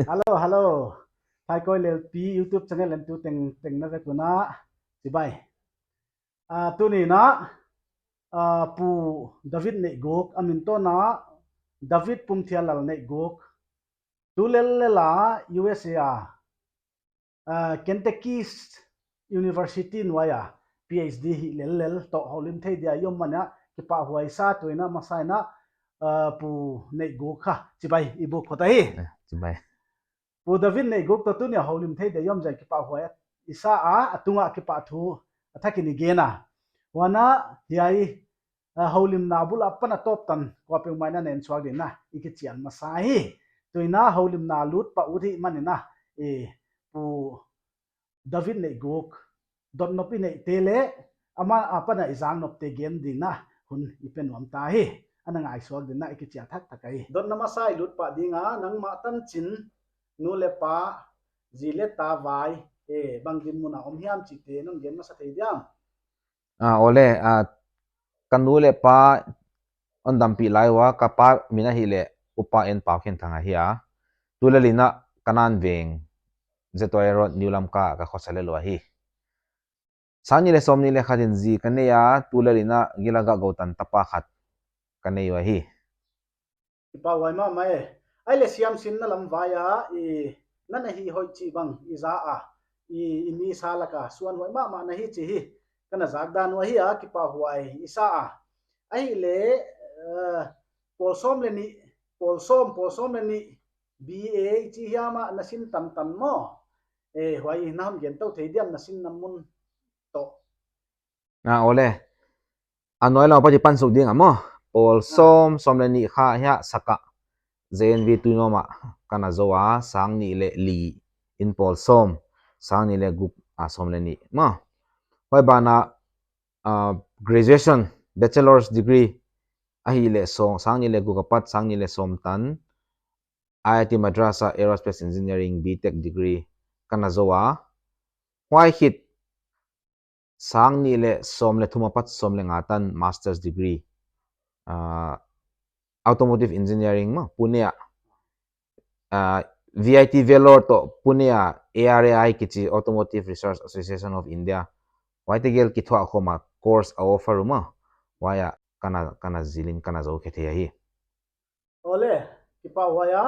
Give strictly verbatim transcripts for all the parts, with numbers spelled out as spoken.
Hello, hello. Thaikawi Lelpi YouTube channel en tu teng teng na vek un a chibai. Ah, tuni in a, ah, Pu David Neihguk, a min toh in a David Pumthialal Neihguk. Tu lel lel a U S A a, ah, Kentucky University nuai a P H D hih lel lel toh houlim thei dia i om manin a kipahhuai sa. Tu in a masa in a, ah, Pu Neihguk kha chibai i buk khawm ta hi. Eh, chibai. Pu David Neihguk toh tuni a houlim thei dia i om ziak kipahhuai i sa a, a tungah kipahthu a thak in i gen a. Huan a hiai, ah, houlimna bul apan a tawp tan kuapeuhmah in a na en suak ding in a i kichial masa hi. Tu in a houlimna lut pah ut hih manin a, eh, Pu David Neihguk dotnop i neihte leh amah apan a i zaknopte gen ding in a hun i pe nuam ta hi. Ana ngaihsuak ding in a i kichial thakthak hi. Dotna masa i lut pah ding a, nangmah tan chin, nu leh pa, zi leh ta vai, eh, bang dinmun a om hiam chihte non gen masa thei diam? Ah, awle, ah, ka nu leh pa hon dampih lai ua, ka pa min ahihleh Upa N. Paukhenthang ahi a. Tu lel in a Kanan Veng, Zetoy Road, New Lamka ka khosa lel ua hi. Sang nih leh sawmnih leh khat in zi ka nei a, tu lel in a Gilagak Goutan tapa khat ka nei ua hi. Kipahhuai mahmah e. Ahihleh siamsinna lam vai a, i, na na hih hoih chih bang i za a, i, i mi sa lak a suanhuai mahmah na hi chih hi ka na zak dan uh ahi a, kipahhuai i sa a. Ahihleh, eh, pawl sawm leh nih, pawl sawm, pawl sawm leh nih, B A i chi hiam a na sin tantan maw? Eh, huai na hon gen tou thei diam na sinna mun toh? Ah, awle. A nuai lam apat i pan suk ding a maw. Pawl sawm, sawm leh nih kha hiai ah Sakah J N V Tuinom ah ka na zou a, sang nih leh li in pawl sawm, sang nih leh guk a sawm leh nih maw. Huai ban ah, ah, graduation, bachelor's degree ahihleh sawm, sang nih leh guk apat sang nih leh sawm tan, I I T Madras ah Aerospace Engineering B Tech degree ka na zou a. Huai khit sang nih leh sawm leh thum apat sawm leh nga tan master's degree, ah, automotive engineering maw, Pune ah, ah, V I T Vellore toh Pune ah A R A I kichi, Automotive Research Association of India, huaite gel kithuah khawm a course a offer uh maw, huai ah ka na, ka na zil in ka na zou khe thei ahi. Awle, kipahhuai a.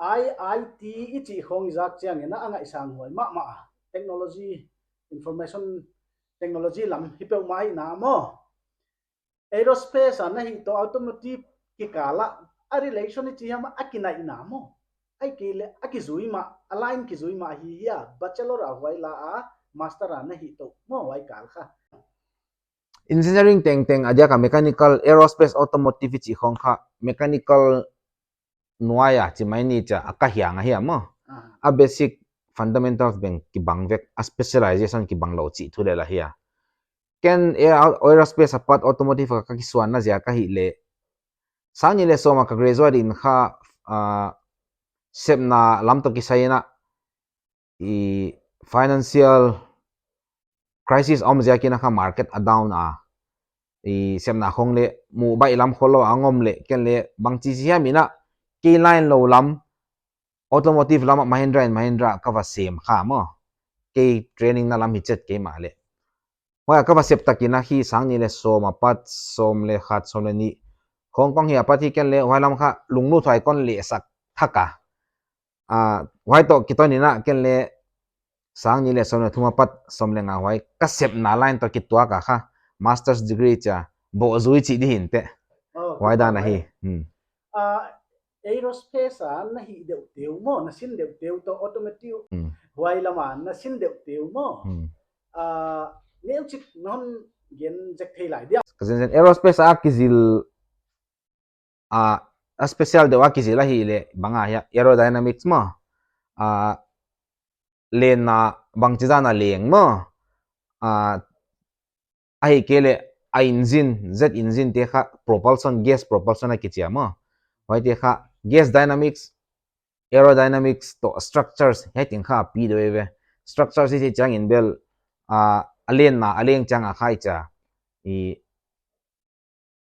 I I T i chih khong i zak chiangin a ngaihsang huai mahmah a. Technology, information technology lam hi peuhmah ahihna maw. Aerospace a na hih toh automotive kikal ah a relation i chi hiam a kinaihna maw? Ahihkeileh a kizui mah, a line kizui mah hi hia, bachelor a huai la a, master a na hih toh maw huai kal kha? Engineering tengteng a diak a mechanical, aerospace, automotive i chih khong kha mechanical nuai a chi mai ni chia a ka hiang ahi a maw. Ah. A basic fundamentals bang kibang vek, a specialization kibang lou chih thu lel ahi a. Ken aer-, aerospace apat automotive a ka kisuanna ziak ahihleh, sang nih leh sawm a ka graduate in kha, ah, sepna lam toh kisai in a, i financial crisis om ziakin a kha market a down a, i sepna khong leh muh baih lam khollou a ngawm leh ken leh bangchi hiam in a kei line lou lam automotive lam ah Mahindra and Mahindra ka va sem kha maw. Kei training na lam hi chet kei mahleh. Huai a ka va sep tak in a hi sang nih leh sawm apat, sawm leh khat, sawm leh nih khong kong hi apat hi ken leh huai lam kha lunglut huai kon lehsak thak a. Ah, huai toh kiton in a ken leh sang nih leh sawm leh thum apat sawm leh nga huai ka sepna line toh kituak a kha master's degree chia boh zui chih di hinteh. Oh, huai dan ahi. Hmm. Ah, aerospace a na hih deuh teu maw, na sin deuh teu toh automotive. Hmm. Huai lam a na sin deuh teu maw. Hmm. Ah, neuchik non gen zek thei lai dia. Ka zenzen aerospace a kizil, ah, a special deuh a kizil ahihleh bang ahia, aerodynamics maw. Ah, lenna bangchi dan a leng maw. Ah, ahihkeileh a engine, jet engine te kha propulsion, gas propulsion a kichi a maw. Huaite kha gas dynamics, aerodynamics toh structures, hiai teng kha a pi deuh ve. Structures i chih chiangin bel, ah, a lenna, a leng chiang a kha i chia, i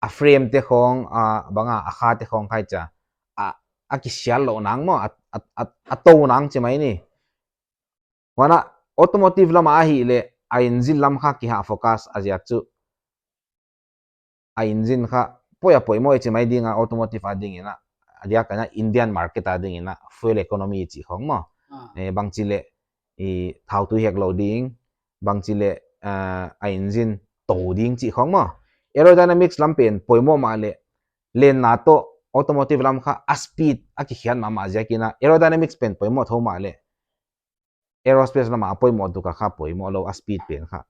a frame te khong, ah, bang a, a kha te khong kha i chia, a, a kisial lou nang maw, a, a, a, a tou nang chi mai ni. Huan a automotive lam ahihleh a engine lam kha kihah focus a ziak chu a engine kha poi a poimoh i chi mai ding a, automotive a ding in a, a diak a Indian market a ding in a fuel economy i chi khong maw. Ah. Eh, bangchi leh i thau tui hek lou ding, bangchi leh, ah, a engine tou ding chi khong maw. Aerodynamics lam pen poimoh mahleh, lenna toh automotive lam kha a speed a kikhiat mahmah ziak in a, aerodynamics pen poimoh thou mahleh, aerospace lam a poimoh tuk a kha poimoh lou a speed pen kha.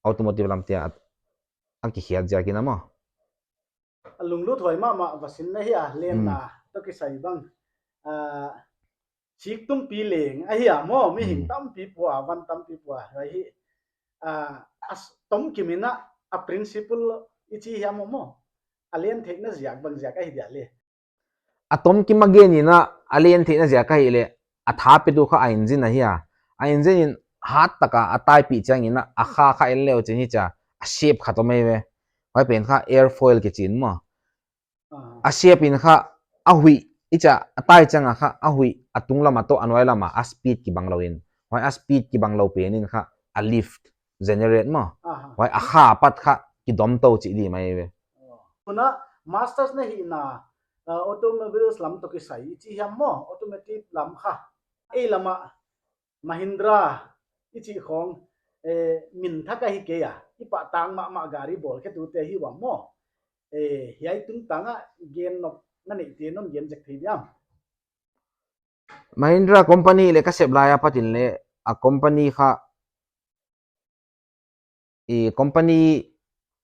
Automotive lam te a, a kikhiat ziak in a maw. A lunglut huai mahmah va sin na hi a, lenna Hmm. toh kisai bang. Ah, sik tumpi leng ahi a maw, mihing Hmm. tampi pua, van tampi pua, huai hi. Ah, a s-, tomkim in a, a principle i chi hiam maw. A len theihna ziak bang ziak ahi dia le. A tomkim a gen in a, a len theihna ziak ahihleh, a tha petu kha a engine ahi a. A engine in hat taka a taipih chiang in a, a kha kha en leu chin hi chia, a shape khat om ei ve. Huai pen kha airfoil kichi in maw. Ah. A shape in kha a huih, i chia a tai chiang a kha a huih, a tung lam a toh a nuai lam a a speed kibang lou in. Huai a speed kibang lou pen in kha a lift generate maw. Aha. Huai a kha apat kha kidom tou chih di mai ve. Oh. Tuna masters na hihna, uh, automobiles lam toh kisai i chi hiam maw, automotive lam kha. Ei lam a Mahindra i chi khong, eh, min thak ahi kei a, i pahtak mahmah gari bawlkhetute hi ua maw. Eh, hiai tungtang a gen nop na neih te non gen zek thei diam. Mahindra company leh ka sep lai apat in leh, a company kha, i company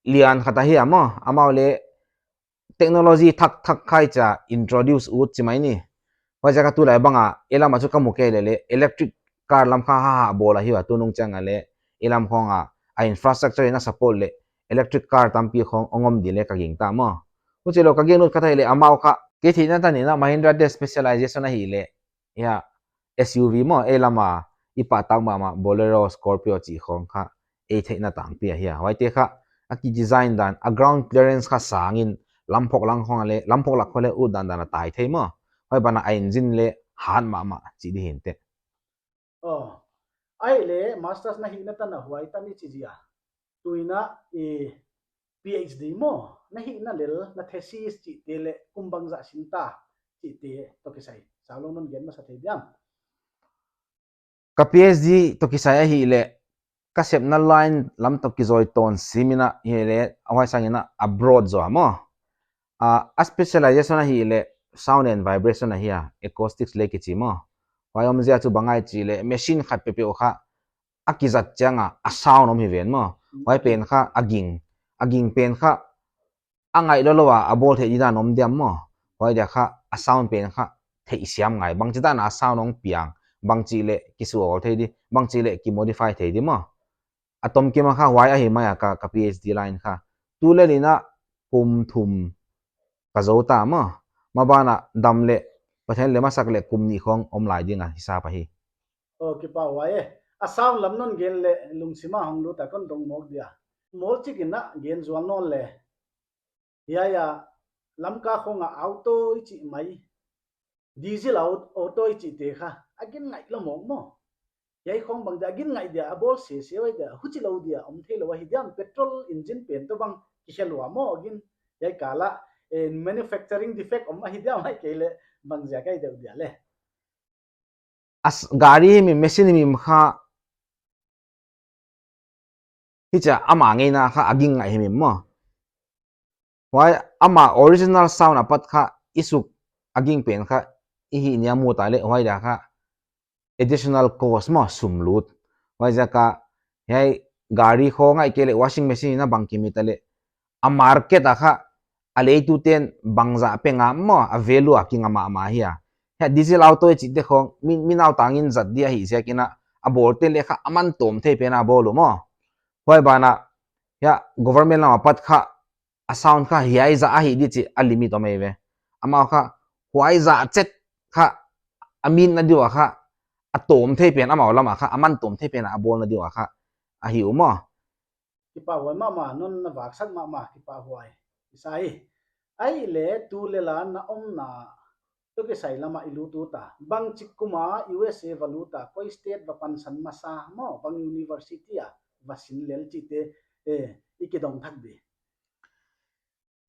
lian khat ahi a maw, amau leh technology thak thak kha i chia introduce ut chi mai ni. Huaiziak a tulai bang a, ei lam a chu ka mu kei leh leh, electric car lam kha ha ha bawl ahi ua, tunung chiang a leh, ei lam khong a, a infrastructure in a support leh, electric car tampi khong ong om di leh ka gingta maw. Huchi lou ka gen ut kha thei leh, amau kha, kei theihna tan in a Mahindra te specialization ahihleh, ya, S U V maw, ei lam a, i pahtak mahmah, Bolero, Scorpio chi khong kha, ei theihna tangpi ahi a. Huaite kha, a ki design dan, a ground clearance kha sang in, lamphok lang khong a leh, lamphok lak khong leh, ut dandan a tai thei maw. Huai ban a engine leh, hat mahmah, chi di hinte. Oh, ahihleh, masters na hihna tan a huai tan i chi zia. Tuin a, i P H D maw, na hihna lel, na thesis chihte leh kum bangzah sin ta chihte toh kisai. Saulou non gen masa thei diam. Ka P H D toh kisai ahihleh, ka sepna line lam toh kizui tawn sim in a, ahihleh, a huai sang in a abroad zaw maw. Ah, a specialization ahihleh, sound and vibration ahi a, acoustics leh kichi maw. Huai omzia chu bang ahia chih leh, machine khat peuhpeuh kha, a kizat chiang a, a sound om hi ven maw. Huai pen kha, a ging, a ging pen kha, a ngaih lou lou a, a bawl theih di dan om diam maw. Huai dia kha, a sound pen kha, theihsiam ngai. Bangchi dan a sound ong piang, bangchi leh kisuawl thei di, bangchi leh kimodify thei di maw. A tomkim a kha huai ahi mai a ka, ka P H D line kha. Tulel in a kum thum ka zou ta maw. Maban a dam leh, Pathian lem a sak leh kum nih khong om lai ding a hisap ahi. Oh, kipahhuai e. A sound lam non gen leh lungsim a hong lut a kon dong mawk dia. Mawl chik in a gen zual nawn leh. Hiai a, Lamka khong a auto i chih mai. Diesel au-, auto i chihte kha, a gin ngaih lou mawk maw. Hiai khong bang dia, a gin ngaih dia, a bawl sese uai dia, huchi lou dia, om thei lou ahi diam, petrol engine pen toh bang, kikhe lua maw, a gin. Hiai kal a, eh, manufacturing defect om ahi diam, ahihkeileh, bangziak ahi deuh dia leh. As gari himhim, machine himhim kha, hichia ama ngeina kha a ging ngaih himhim maw. Huai ama original sound apat kha i suk a ging pen kha i hih nia mu ta leh huai dia kha additional cost maw, sum lut. Huaiziak a hiai gari khong ahihkeileh washing machine in a bang kimi ta leh a market a kha a leituten bangzah pe ngam maw, a value a kingam mahmah hi a. Hiai diesel auto i chihte khong, mi, mi nautang in zat di ahih ziak in a, a bawlte leh kha a man tawm thei pen a bawl uh maw. Huai ban a, hiai government lam apat kha, a sound kha hiai zah ahi di chih a limit om ei ve. Amau kha, huai zah chet kha, a min na di ua kha, a tawm thei pen, amau lam a kha, a man tawm thei pen a bawl na di ua kha, ahi uh maw. Kipahhuai mahmah, non na vaksak mahmah, kipahhuai. Kisai. Ahihleh tulel a na omna Toh kisai lama i lut ut a, bangchik kum a U S A va lut a, koi state va pansan masa maw, bang university a va sin lel chihte, eh, i kidong thak di.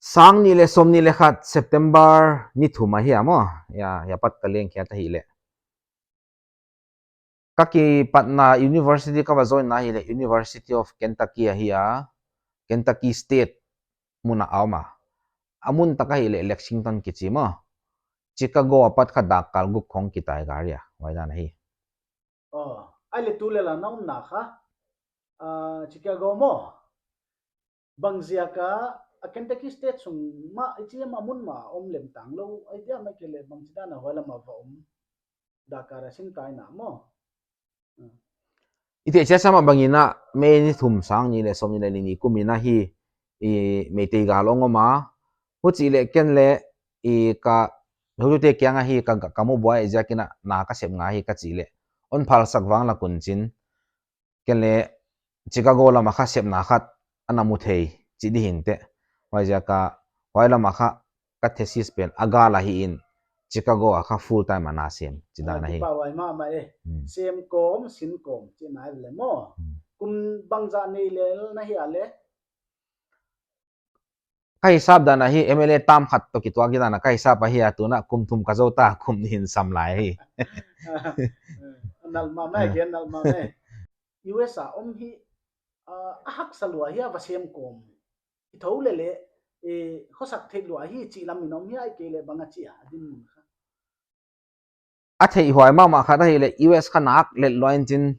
Sang nih leh sawmnih leh khat September ni thum ahi a maw. Ya, ya pat ka leng khiat ahihleh. Ka kipatna university ka va join na ahihleh University of Kentucky ahi a, Kentucky State mun a om a. A mun tak ahihleh Lexington kichi maw. Chicago apat kha dak kal guk khong kitai gari a, huai dan ahi. Oh, ahihleh tulel a na omna kha, ah, Chicago maw. Bangziak a, a Kentucky State sung mah, i chi a mun mah om lem tang lou, ahihkeileh bangchidan a huai lam a va om. Dak kal a sim tai na maw. Hmm. I theih chiat sa mah bangin a, May ni thum sang nih leh sawmnih leh li ni kum in a hi, i Meitei gal hong om a. Huchih leh ken leh, i ka, heutute kiang a hi ka, ka mu buai ziakin a, na ka sep ngai hi ka chih leh. Hon phalsak vang lak un chin. Ken leh Chicago lam a kha sepna khat ana mu thei chih di hinteh. Huaiziak a huai lam a kha ka thesis pen a gal ahi in Chicago a kha full time a na sem chih dan ahi. Kipahhuai mahmah e. Hmm. Sem kawm, sin kawm chihna ahi leh maw. Hmm. Kum bangzah nei lel na hia leh? Ka hisap dan a hi M L A term khat toh kituak hi dan a ka hisap ahi a, tun a kum thum ka zou ta, kum nih in sam lai hi. Nal mahmah e, gen nal mahmah e. U S a om hi, ah, a haksa lua hia va sem kawm. I thou leh leh, eh, khosak theih lua hi chih lam in om hia ahihkeileh bang a chi a, a dinmun kha. A theih huai mahmah khat ahihleh U S kha nak let lua in chin,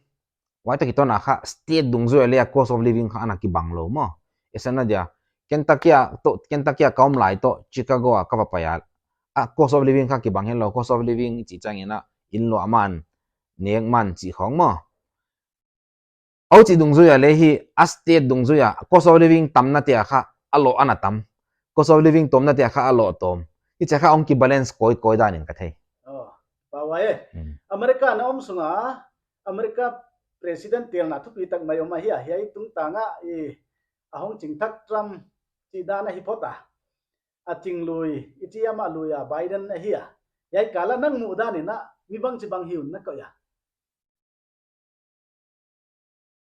huai toh kituak na kha state dungzui a leh a cost of living kha ana kibang lou maw. Esan a dia, Kentucky a toh, Kentucky a ka om lai toh Chicago a ka va pai a, a cost of living kha kibang het lou, cost of living chih chiangin a inn luah man, nek man chih khong maw. Huchih dungzui a leh hi, a state dungzui a, cost of living tamna te a kha a loh ana tam. Cost of living tawmna te a kha a loh tawm. Hichia kha hong kibalance kawikawi dan in ka thei. Oh, pahhuai e. Hmm. America na om sung a, America president telna thupi tak mai om ahi a, hiai tungtang a, i, a hong ching thak Trump chih dan ahi phot a. A ching lui, i chi a mah lui a, Biden ahi a. Hiai kal a nang muh dan in a, mi bangchibang hi un na koih a?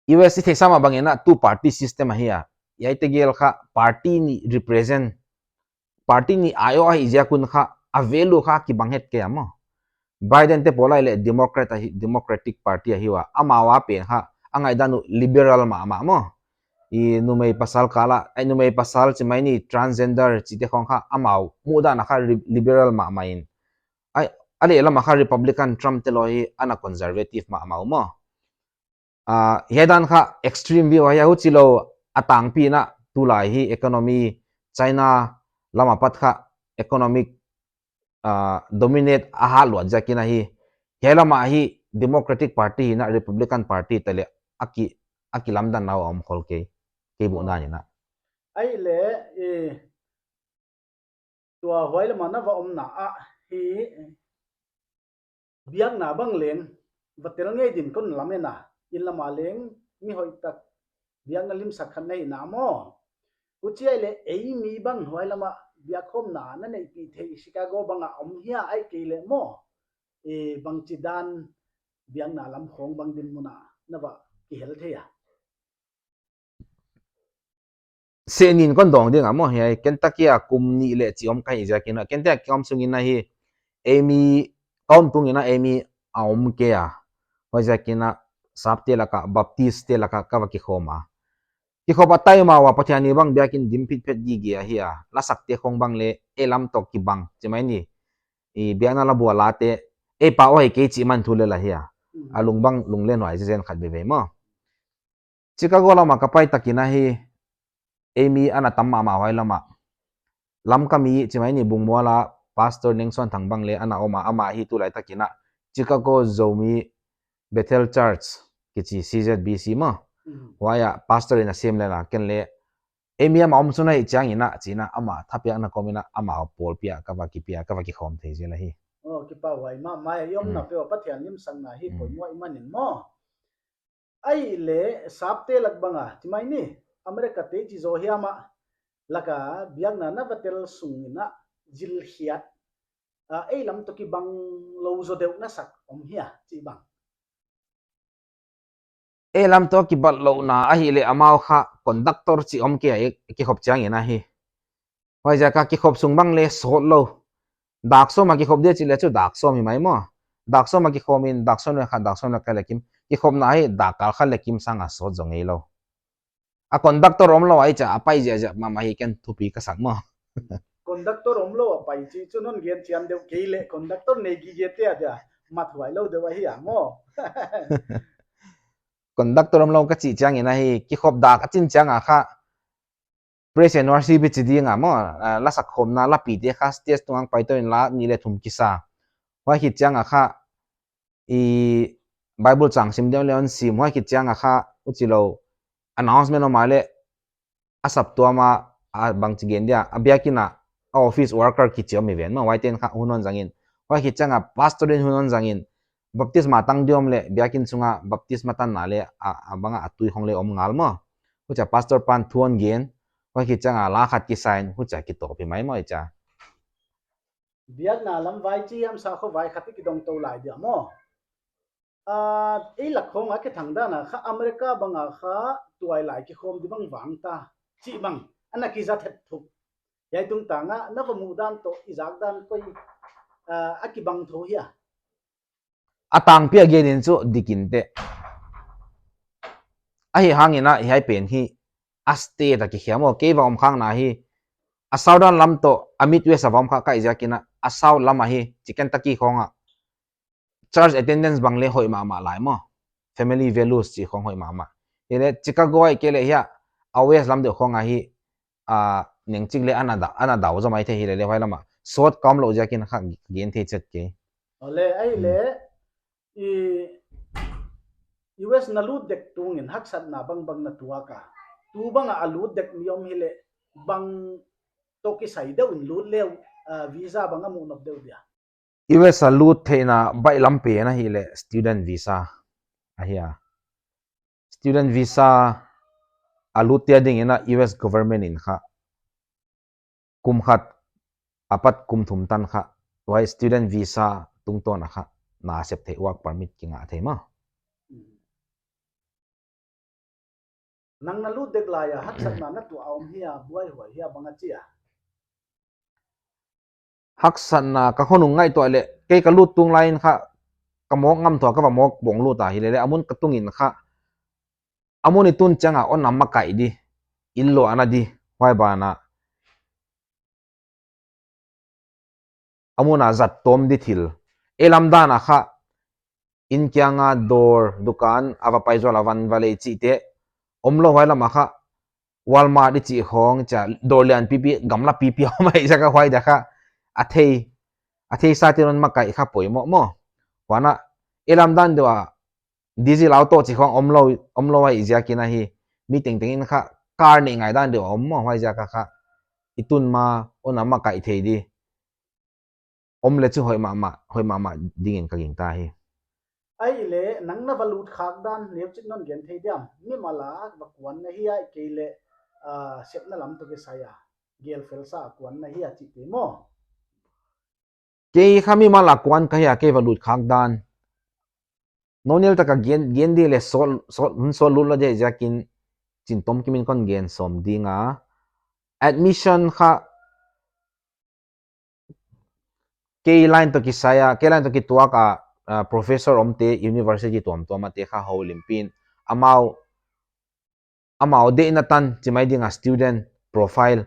U S i theih sa mah bangin a two party system ahi a. Hiaite gel kha party nih represent, party nih aiawh ahih ziak un kha a value kha kibang het kei a maw. Biden te pawl ahihleh Democrat ahi, Democratic Party ahi ua. Amau a pen kha a ngaihdan uh liberal mahmah maw. I numei pasal kal a, ai numei pasal chi mai ni transgender chihte khong kha amau muhdan a kha ri-, liberal mahmah in. Ai, a lehlam a kha Republican Trump te lou hi ana conservative mahmah uh maw. Ah, hiai dan kha extreme view ahi a, huchilou a tangpi in a tulai hi economy China lam apat kha economic, ah, dominate a hat luat ziakin a hi. Hiai lam a hi Democratic Party hi in a Republican Party te leh a ki, a kilamdanna uh a om khol kei, kei buh dan in a. Ahihleh, eh, tua huai lam a na va omna ah hi biakna bang leng va tel ngei din kon lamen a, inn lam a leng mi hoihtak biakna limsak khat na hihna maw. Huchi ahihleh ei mi bang huai lam a biakkhawmna na neihpih theih Chicago bang a om hia ahihkeileh maw. Eh, bangchidan biakna lam khong bang dinmun a na va kihel thei a? Seh nin kon dawng ding a maw, hiai Kentucky a kum nih leh chi om ka hih ziakin a, Kentucky a ka om sungin a hi, ei mi ka om tungin a ei mi a om kei a. Huaiziakin a sapte lak a, Baptist te lak a ka va kikhawm a. Kikhop a tai ma ua Pathian ni bang biakin dim phitphet gige ahi a. Lasakte khong bang leh ei lam toh kibang, chi mai ni. I biakna la bual a te, ei pau ahi kei chih man thu lel ahi a. Mm. A lung bang lunglen huai zenzen khat veve maw. Chicago lam a ka pai takin a hi, ei mi ana tam mahmah huai lam a. Lamka mi chi mai ni Bungmual a Pastor Nengson Thang bang leh ana om a, amah hi tulai takin a Chicago Zomi Bethel Church kichi C Z B C maw. Mm. Huai a pastor in a sem lel a, ken leh ei mi amah om sung ahih chiangin a, chi in a amah thapiakna kawm in a amah pawlpi a ka va kipia, ka va kikhawm thei zel ahi. Oh, kipahhuai mahmah e, i omna peuh a Pathian limsakna hi poimoh i man in maw. Ahihleh sapte lak bang a, chi mai ni, America te chi zaw hiam a, lak a biakna na va tel sungin a zilkhiat, ah, ei lam toh kibang lou zaw deuh na sak om hia, chih bang. Ei lam toh kibat louhna ahihleh amau kha conductor chih om kei a, kikhop chiangin ahi. Huaiziak a kikhop sung bang leh sawt lou. Dak sawm a kikhop dia chih leh chu dak sawm hi mai maw. Dak sawm a kikhawm in, dak sawm leh khat, dak sawm leh khat leh kim. Kikhopna hi dak kal khat leh kim sang a sawt zaw ngeilou. A conductor omlou a i chia a pai ziahziah mahmah hi ken thupi ka sak maw. Conductor omlou a pai chih chu non gen chian deuh kei leh conductor nei gige te a dia mat huai lou deuh ahi a maw. Conductor omlou ka chih chiangin ahi, kikhop dak a chin chiang a kha praise and worship i chi ding a maw, ah, la sak khawmna, la pi te kha stage tung a pai tou in la nih leh thum kisa. Huai khit chiang a kha i Bible chang sim deuh leh hon sim, huai khit chiang a kha huchilou announcement om a leh a saptuam a, a bangchi gen dia, a biakin a, a office worker kichi om hi ven maw, huaite'n kha hun hon zang in. Huai khit chiang a pastor in hun hon zang in, baptisma tang di om leh, biakin sung a baptisma tanna leh, a, a bang a a tui khong leh om ngal maw. Huchia pastor pan thu hon gen, huai khit chiang a la khat kisa in, huchia kitawp hi mai maw i chia. Biakna lam vai chi hiam, sakhaw vai khat i kidong tou lai dia maw. Ah, ei lak khong a kithang dan a kha America bang a kha tuailai kikhawm di bang vang ta chih bang ana kizat het thuk. Hiai tungtang a na va muh dan toh i zak dan koi, ah, a kibang thou hia? A tangpi a gen in chu dik in teh. Ahihhangin a hiai pen hi a state a kikhia maw, kei va om khakna hi a southern lam toh a Midwest a va om khak ka hih ziakin a, a south lam ahi, chi Kentucky khong a church attendance bang leh hoih mahmah lai maw. Family values chih khong hoih mahmah. Hileh Chicago ahihkeileh hiai a west lam deuh khong ahi, a, neng chik leh ana da, ana dau zaw maithei hileh leh huai lam a sawt ka omlouh ziakin kha gen thei chet kei. Ole, ahihleh, i, U S na lut dek tungin haksatna bangbang na tuak a. Tu bang a a lut dek mi om hileh bang toh kisai deuh in lut leh, ah, visa bang a muh nop deuh dia? U S a lut theihna baihlam pen ahihleh student visa ahi a. Student visa a lutte adingin a U S government in kha kum khat apat kum thum tan kha huai student visa tungtawn a kha na sep theih work permit kingah thei maw. Nang na lut dek lai a haksatna na tuah a om hia, buaihuai hia bang a chia? Haksatna ka hon ngaihtuah leh, kei ka lut tung lai in kha ka mawk ngam tuah, ka va mawk bawng lut a hileh leh, a mun ka tungin kha, a mun i tun chiang a hon na makaih di, inn luahna di, huai ban a a mun a zat tawm di thil. Ei lam dan a kha, inn kiang a dawr, dukan, a va pai zual a van va lei chihte omlou, huai lam a kha Walmart i chih khong chia, dawr lian pipi, gamla pipi om ahih ziak a huai dia kha a thei, a theisa te'n hon makaih kha poimoh maw. Huan a, ei lam dan deuh a diesel auto chih khong omlou, omlou ahih ziakin ahi. Mi tengteng in kha car neih ngai dan deuh a om maw, huai ziak a kha i tun ma hon na makaih thei di om leh chu hoih mahmah, hoih mahmah dingin ka gingta hi. Ahihleh nang na va lut khak dan neuchik non gen thei diam? Mimal a va kuan na hia, ahihkeileh, ah, sepna lam toh kisai a, gelfel sa a kuan na hia chihte maw? Kei kha mimal a kuan ka hi a, kei va lut khak dan. Nonel taka gen, gen di leh sawt, sawt, hun sawt lut lou di ziakin chin tomkim in kon gen sawm ding a. Admission kha kei line toh kisai a, kei line toh kituak a, ah, professor omte, university tuamtuam a te kha houlimpih in, amau, amau deihna tan, chi mai ding a student profile,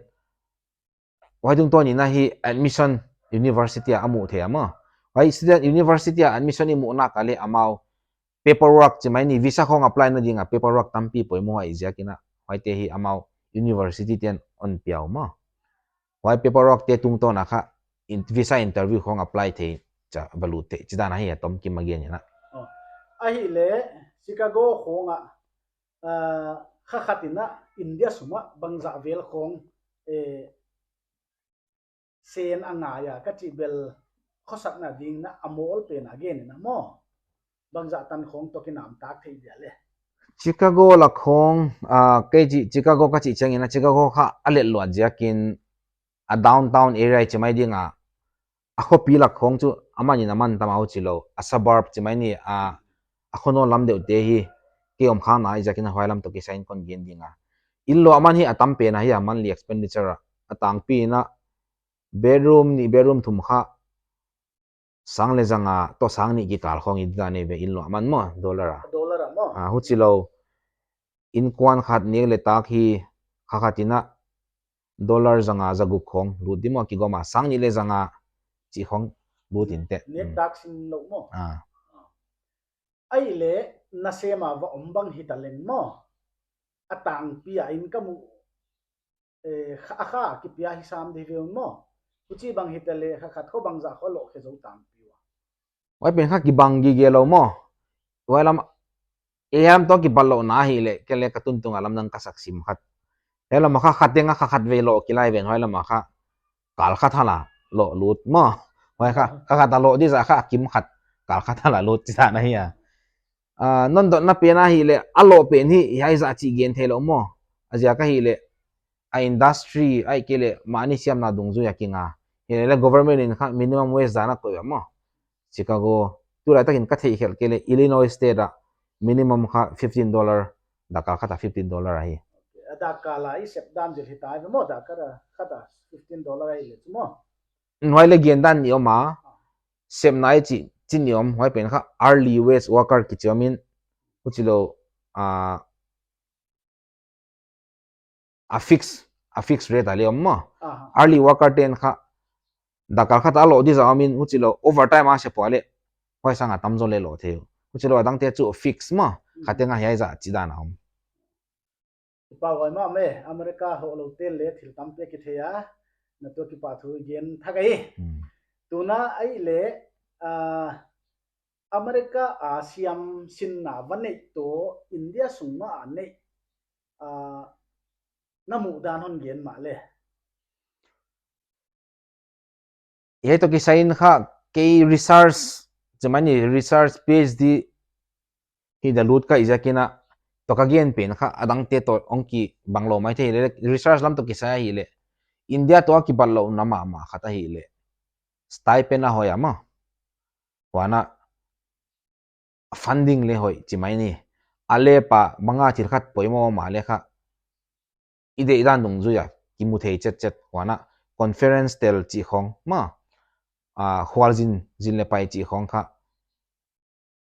huai tungtawn in ahi admission university a a muh theih a maw. Huai student university a admission i muhna ka leh amau paperwork chi mai ni, visa khong apply na ding a paperwork tampi poimoh ahih ziakin a, huaite hi amau university te'n hon pia uh maw. Huai paperwork te tungtawn a kha in, visa interview khong apply thei, chia va lut thei, chi dan ahi a tomkim a gen in a. Oh. Ahihleh Chicago khong a, ah, kha khat in a India sung a bangzah vel khong, eh, sen a ngai a ka chih bel khosakna ding in a mawl pen a gen in a maw. Bangzah tan khong toh kinamtak thei dia leh? Chicago lak khong, ah, kei chih Chicago ka chih chiangin a Chicago kha a letluat ziakin a downtown area chi mai ding a a khopi lak khong chu aman in aman tam a, huchilou a suburb chi mai ni a, a khonawl lam deuh te hi kei om khang na ahihziakin huai lam toh kisai in kon gen ding a. Inn lou aman hi a tam pen ahi a, monthly expenditure a, a tangpi in a bedroom nih bedroom thum kha sang leh zanga toh sang nih kikal khong i dan ve, inn lou aman maw, dollar a. Dollar a maw. Ah, huchilou innkuan khat nek leh tak hi kha khat in a dollar zanga zaguk khong lut di maw, kigawm a sang nih leh zanga chih khong lut in teh. Nek tak sim lou maw. Ah. Ahihleh na sem a va om bang hita leng maw, a tangpi a income uh, eh, kha, a kha kipia hi sam di ve maw. Huchi bang hita leh kha khat khong bangzah khong loh khe zou tangpi ua. Huai pen kha kibang gige lou maw. Huai lam, eh, lam toh kibat louhna ahihleh, kei leh ka tuntung a lam nang ka sak sim khat. Huai lam a kha khat teng a kha khat vei loh kilai ven, huai lam a kha kal khat hala loh lut maw. Huai kha, kha khat a loh di zah kha kim khat, kal khat hala lut chi dan ahi a. Ah, non dotna pen ahihleh, a loh pen hi, hiai zah chih gen theilou maw. A ziak ahihleh, a industry, ahihkeileh, mahni siamna dungzui a kinga. Himahleh government in kha minimum wage dan a koih a maw. Chicago, tulai takin ka theih khelh kei leh, Illinois State a minimum kha fifteen dollar, dak kal khat a fifteen dollar ahi. A dak kal a i sep dan zil hita ve maw, dak kal khat a fifteen dollar ahihleh chu maw. Huai leh gen dan nih om a, sepna i chih, chih nih om, huai pen kha hourly wage worker kichi om in, huchilou, ah, a fix, a fix rate a leh om maw. Aha. Hourly worker ten kha dak kal khat a loh di zah om in, huchilou overtime a sep ua leh, huai sang a tamzaw leh loh thei uh. Huchilou a dangte chu fix maw, kha teng a hiai zah chih dan a om. Kipahhuai mahmah e, America hoh lou ten leh thil tampi kithei a, na toh kipahthu gen thak ahi. Hmm. Tuna ahihleh, ah, America a siamsinna va neih toh India sung mah a neih, ah, na muh dan hon gen mah leh. Hiai toh kisai in kha kei research, chi mai ni research PhD hi da lut ka hih ziakin a, toh ka gen pen kha a dangte toh hong kibang lou maithei leh, research lam toh kisai ahihleh, India toh a kibat louhna mahmah khat ahihleh, stipend a hoih a maw. Huan a funding leh hoih chi mai ni. A leh pa bang a thil khat poimoh mah leh kha, i deih dan dungzui a kimu thei chetchet, huan a conference tel chih khong maw, ah, khualzin, zin leh pai chih khong kha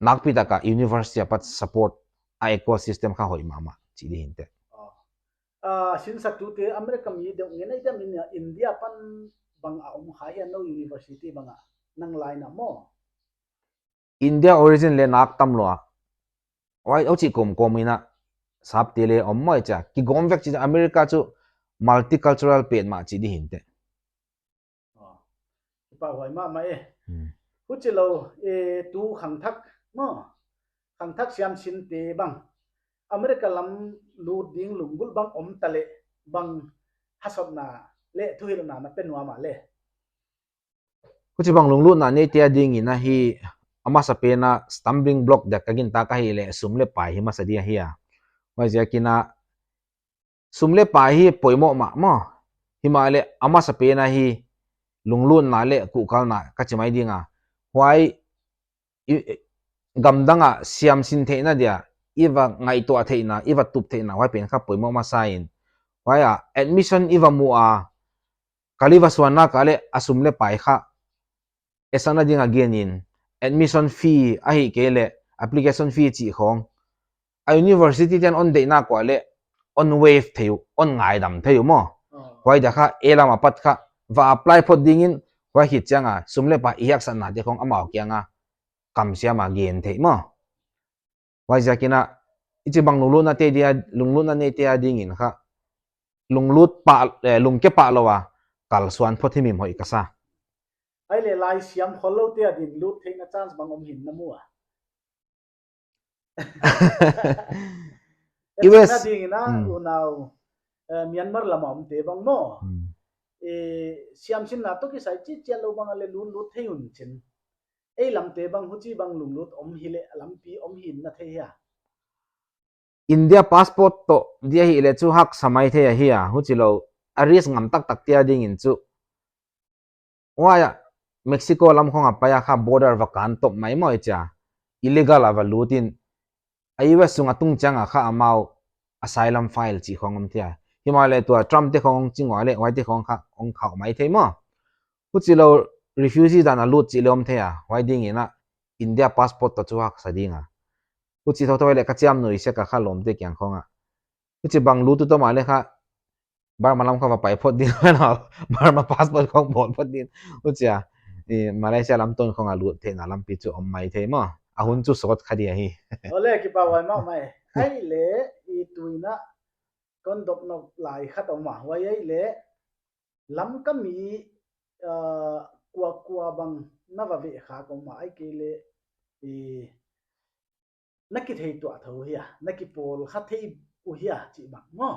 nakpi tak a university apat support a ecosystem kha hoih mahmah chih di hinte. Ah, sinsaktute America mi deuh ngen ahi diam, India pan bang a om kha hia, nou university bang a nang lai na maw? India origin leh nak tam lou a. Huai, huchi kawmkawm in a, sapte leh om maw chia. Kigawm vek chih America chu multicultural petmah chih di hinte. Ah, kipahhuai mahmah e. Hmm. Huchilou, eh, tu khangthak maw, khangthak siamsinte bang America lam lut ding lunggulh bang om ta leh, bang hasotna leh thuhilhna na pe nuam a leh? Huchibang lunglutna neite adingin ahi, a masapen a stumbling block deuh ka gintak ahihleh sum leh pai hi masa di ahi a. Huaiziakin a sum leh pai hi poimoh mahmah. Himahleh a masapen ahi lunglutna leh kuhkalna ka chi mai ding a. Huai i, i, gamdang a siamsin theihna dia, i va ngaihtuah theihna, i va tup theihna, huai pen kha poimoh masa in. Huai a, admission i va mu a, kal i va suan nak leh a sum leh pai kha esakna ding a gen in, admission fee ahihkeileh application fee chih khong a university ten hon deih nak leh hon waive thei uh, hon ngaidam thei uh maw. Ah. Huai dia kha ei lam apat kha va apply phot dingin, huai khit chiang a sum leh pai i haksatnate khong amau kiang a kamsiam a gen thei maw. Huaiziakin a, hichibang lunglutna te dia, lunglutna neite adingin kha lunglut pah, eh, lungke pah lou a kalsuan phot himhim hoih ka sa. Ahihleh laisiam khollou te adin lut theihna chance bang om hi'n na mu a? U S. Etchinna dingin a, hmm, unau, eh, Myanmar lam a omte bang maw. Hmm. Eh, siamsinna toh kisai chih chiat lou bang a leh lunglut thei un chin. Ei lamte bang huchibang lunglut om hileh lampi om hi'n na thei hia? India passport toh di ahihleh chu haksa maithei ahi a, huchilou a risk ngam taktakte adingin chu. Huai a, Mexico lam khong a pai a kha border va kan top mai maw i chia. Illegal a va lut in a U S sung a tung chiang a kha amau asylum file chih khong om thei a. Himahleh tua Trump te khong ching ua leh huai te khong kha hong khauh mai thei maw. Huchilou refugee dan a lut chih leh om thei a. Huai ding in a India passport toh chu haksa ding a. Huchi thotho leh ka chiam nui sek a kha lawmte kiang khong a. Huchi bang lut tu toh mahleh kha Burma lam kha va pai phot ding na, Burma passport khong bawl phot ding. Huchi a, i Malaysia lam tawng khong a lut theihna lampi chu om mai thei maw. A hun chu sawt kha di ahi. Ole, kipahhuai mahmah e. Ahihleh, i tuin a kon dop nop lai khat om a. Huai ahihleh, Lamka mi, ah, kua kua bang na va veh kha om a. Ahihkeileh, i na kithei tuah thou hia, na kipawl kha thei uh hia chih bang maw.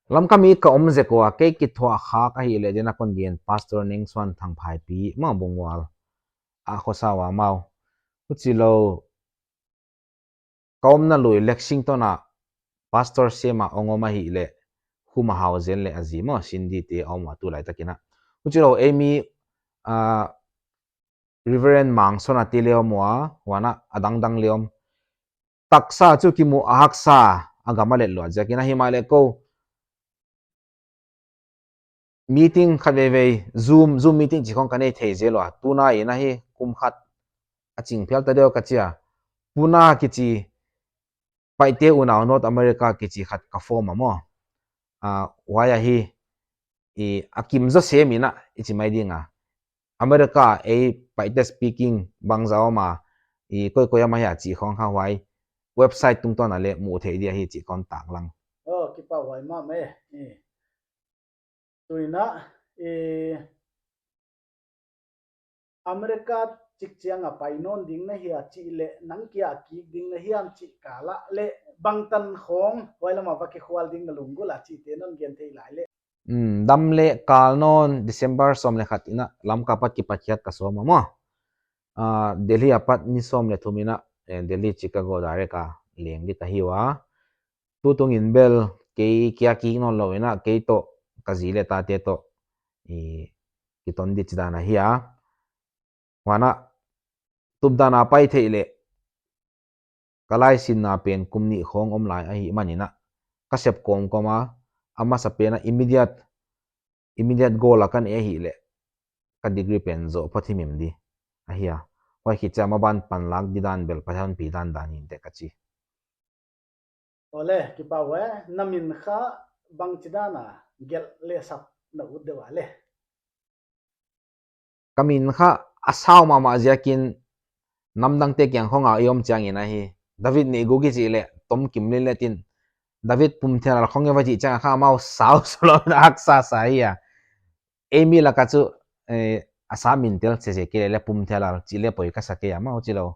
Lamka mi ka om zek ua, kei kithuah khak ahihleh dena kon gen Pastor Nengsuan Thangphaipi maw, Bungmual a khosa ua amau. Huchilou ka omna lui Lexington a Pastor Sem a hong om ahihleh Khuma Hauzen leh a zi maw, Cindy te a om ua tulai takin a. Huchilou ei mi, ah, Reverend Mangson a te leh om ua, huan a adangdang leh om. Taksa chu kimu a haksa, a gam a let luat ziakin a. Himahleh kou meeting khat veivei, Zoom, Zoom meeting chih khong ka nei thei zel ua. Tuna in ahi kum khat a ching phial ta deuh ka chi a. Puna kichi Paite unau North America kichi khat ka form a maw. Ah, huai ahi, i a kim zaw sem in a, i chi mai ding a. America ei Paite speaking bangzah om a, i koikoi a om ahia chih khong kha huai website tungtawn a leh muh theih di ahi chih kon taklang. Oh, kipahhuai mahmah e. I tuin a, i America chik chiang a pai nawn ding na hia chih leh nang kia kik ding na hiam chih kal a leh bangtan khong huai lam a va kikhual ding na lunggulh a chihte non gen thei lai leh. Hmm, dam leh kal nawn December sawm leh khat in a Lamka apat kipatkhiat ka sawm a maw. Ah, Delhi apat ni sawm leh thum in a, eh, Delhi Chicago direct a leng di ka hi ua. Tutung in bel kei kia kik nawn lou in a, kei toh ka zi leh tate toh i kiton di chihdan ahi a. Huan a tupdan a pai theih leh ka laisinna pen kum nih khong om lai ahihman in a, ka sep kawmkawm a, a masa pen a immediate, immediate goal a ka nei ahihleh ka degree pen zoh phot himhim di ahi a. Huai khit chiang maban panlak di dan bel Pathian pi dandan in te ka chi. Ole, kipahhuai, na min kha bangchidan a gelh leh sap na ut deuh a leh. Ka min kha a sau mahmah ziakin namdangte kiang khong a i om chiang in ahi. David Neihguk i chih leh Tomkim Linlet in David Pumthelal khong e va chih chiang a kha amau sau sulou na haksa sa hi a. Ei mi lak a chu, eh, a sa min tel sese kei leh Pumthelal chih leh poi ka sa kei a maw, huchilou.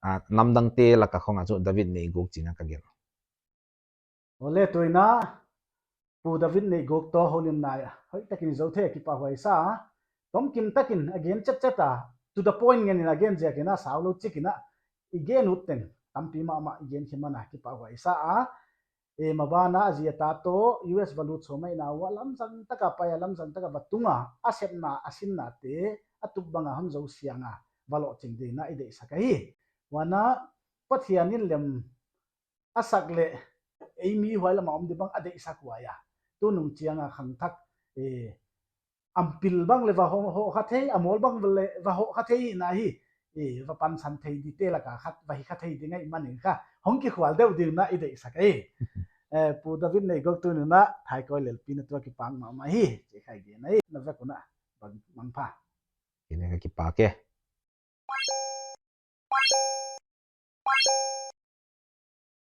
Ah, namdangte lak a khong a chu David Neihguk chih na ka gelh. Ole, tuin a Pu David Neihguk toh houlimna hoih takin i zou thei, kipahhuai sa. Tomkim takin a gen chetchet a, to the point ngen in a gen ziakin a sau lou chik in a i gen ut teng tampi mahmah i gen khin man a kipahhuai sa a. E, maban a a zi a ta toh U S va lut sawm a, i nau a lamzang taka pai a, lamzang taka va tung a, a sepna, a sinna te a tup bang a hon zou siang a, va lohching ding in a i deihsak ahi. Huan a Pathian in lem a sak leh ei mi huai lam a om di bang a deihsak huai a. Tunung chiang a khangthak, eh, a pil bang leh va hoh, hoh kha thei, a mawl bang leh va hoh kha thei na hi, eh, va pansan thei dite lak a khat va hi kha thei ding ahihman in kha hong kikhual deuh ding in a i deihsak ahi. Eh, Pu David Neihguk tunin a thaikawi lelpi na tuh kipak mahmah hi, chih kha i gen ahi, na vek un a bang, mangpha. Kei leng ka kipak e.